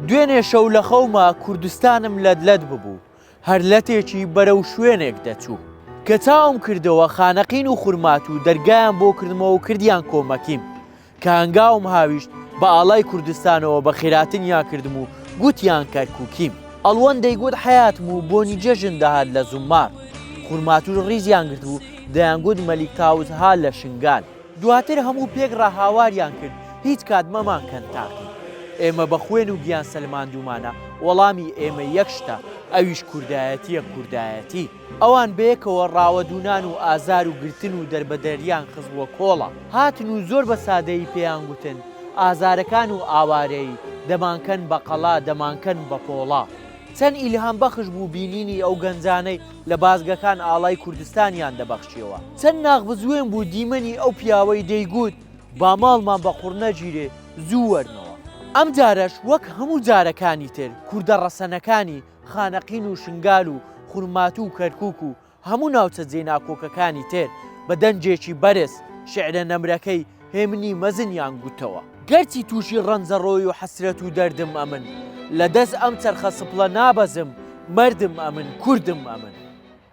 دوێنێ شەو لە خەوما کوردستانم لەت لەت ببوو، هەر لەتێکی بەرەو شوێنێک دەچوو. کە چاوم کردەوە خانەقین و خورماتوو دەرگایان بۆ کردمەوە و کردیان کۆمەکیم. کە هەنگاوم هاویشت بە ئاڵای کوردستانەوە بە خێراتنیان کردم و گوتیان کەرکوکیم. ئەڵوەن دەیگوت حەیاتم و بۆنی جەژن دەهات لە زوممار. خورماتووش ڕیزیان گرتبوو دەیانگوت مەلیک تاوس ها لە شنگال. دواتر هەموو پێکڕا هاواریان کرد هیچ کات مەمانکەن تاقی. ئێمە بە خوێن و گیان سەلماندوومانە وەڵامی ئێمە یەک شتە ئەویش کوردایەتییە کوردایەتی. ئەوان بەیەکەوە ڕاوەدوونان و ئازار و گرتن و دەربەدەریان خستبووە کۆڵا. هاتن و زۆر بە سادەیی پێیان گوتن، ئازارەکان و ئاوارەیی، دەمانکەن بە قەڵا، دەمانکەن بە پۆڵا. چەند ئیلهامبەخش بوو بینینی ئەو گەنجانەی لە بازگەکان ئاڵای کوردستانیان دەبەخشیەوە. چەند ناخبزوێن بوو دیمەنی ئەو پیاوەی دەیگوت، با ماڵمان بە قوڕ نەگیرێ، زوو وەرنەوە. ئەمجارەش وەک هەموو جارەکانی تر، کوردە ڕەسەنەکانی خانەقین و شنگال و خورماتوو و کەرکووک و هەموو ناوچە جێناکۆکەکانی تر بە دەنگێکی بەرز شیعرە نەمرەکەی هێمنی مەزنیان گوتەوە. گەرچی تووشی ڕەنجەڕۆی و حەسرەت و دەردم ئەمن، لە دەست ئەم چەرخە سپڵە نابەزم، مەردم ئەمن، کوردم ئەمن.